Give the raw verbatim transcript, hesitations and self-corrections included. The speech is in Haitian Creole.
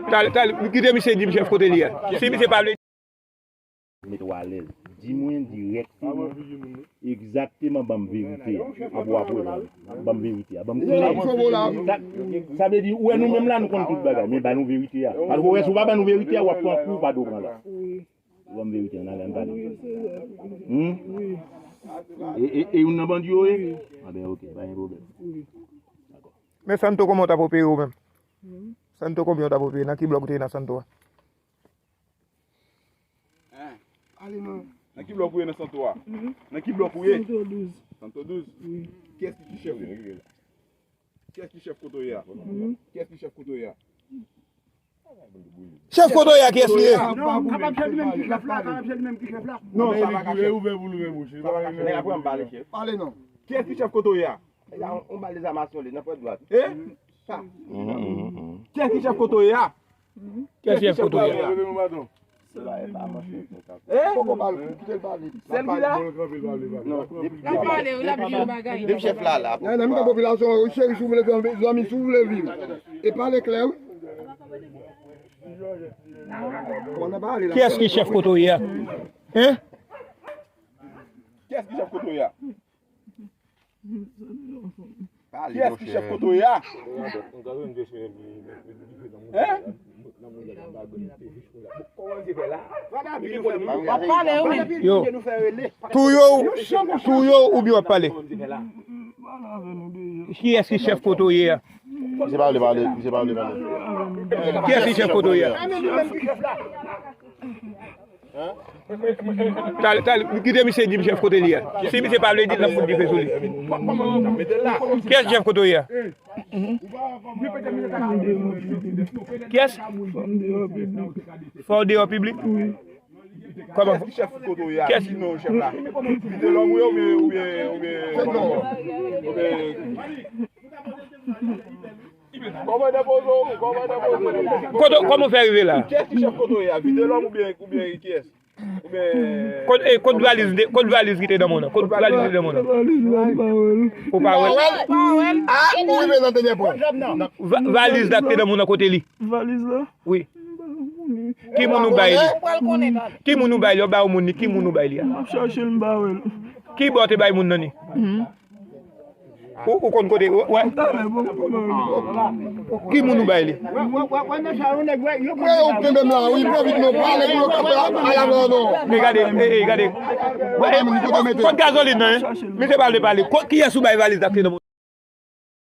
Talè, talè, kite misye di m chèf kote li a. Si misye pa vle. Mete w alèz. Di mwen dirèkteman, egzakteman ban m verite a. Apre w ap wè ban m verite a. Ban m klè. Sa, sa vle di, ou wè nou menm la, nou konn tout bagay, men ba nou verite a. Paske ou wè, si w pa ban nou verite a, w ap pran kou, w pa dwe pran la. Ou ban m verite a, n ale, ann pale. Hmm? E, e, e youn nan bandi yo ye? Anben, oke, pa gen pwoblèm. Men Santo, kòman w t ap opere ou menm? Santo, konbyen w t ap opere? Nan ki blòk ou te ye nan Santo a? Ale non. Nan ki blòk ou ye nan Santo a? Nan ki blòk ou ye? Santo douz. Santo douz? Wi. Kiyès ki chèf? Kiyès ki chèf kote w ye a? Kiyès ki chèf kote w ye a? Chèf kote w ye a, kiyès li ye? Non, sa pa ka fèt. Ouvè pou l ouvè bouch li. Nèg ap pran bal chèf. Pale non. Kiyès ki chèf kote w ye a? On bal dezame asyon li nan pòt dwat. E? Sa. Kiyès ki chèf kote w ye a? Kiyès ki chèf kote w ye a? Sèl ki la? Depi chèf la la. Nan, nan mitan popilasyon an, cheri, si w vle fè zanmi, si w vle viv. E pale klè, wi. Kiyès ki chèf kote w ye a? Hein? Kiyès ki chèf kote w ye a? Kiyès ki chèf kote w ye a? Hein? Yo. Touye w, touye w oubyen w ap pale? Kiyès ki chèf kote w ye a? Misye pale, pale, misye pale, pale. Kiyès ki chèf kote w ye a? Talè, talè, kite misye di m chèf kote li a. Si misye pa vle di l, n ap fout dife sou li. Kiyès chèf kote w ye a? Kiyès? Fè w deyò piblik? Kòman? Kiyès ki chèf kote w ye a? Kiyès? Ki non chèf la? Vitelòm ou ye oubyen, oubyen, oubyen, oubyen, oubyen Kòmandan Pozo, kòmandan Pozo. Kote, kòman w fè rive la? Kiyès ki chèf kote w ye a? Vitelòm oubyen, oubyen kiyès? Oubyen Kot, eh, kot valiz de, kot valiz ki te nan men w nan? Kot valiz ki te nan men w nan? Valiz la, m pa wè l. Ou pa wè l? Ah, ou rive nan dènye pwen. Va-, valiz la ki te nan men w nan, kote li? Valiz la? Wi. Ki moun ou bay li? Ki moun ou bay li? Yo ba ou moun li, ki moun ou bay li a? M ap chache l, m pa wè l. Ki bò te bay moun nan ni? Ou, ou konn kote, wè? Ki moun ou bay li? Wè, ou kenbe m la, wi, pran vit non, pale pou yo kapab al avan non. Men gade, eh, eh, gade. Wè, eh, kot gazolin nan, hein? Misye pa vle pale. Kot, kiyès ou bay valiz la ki nan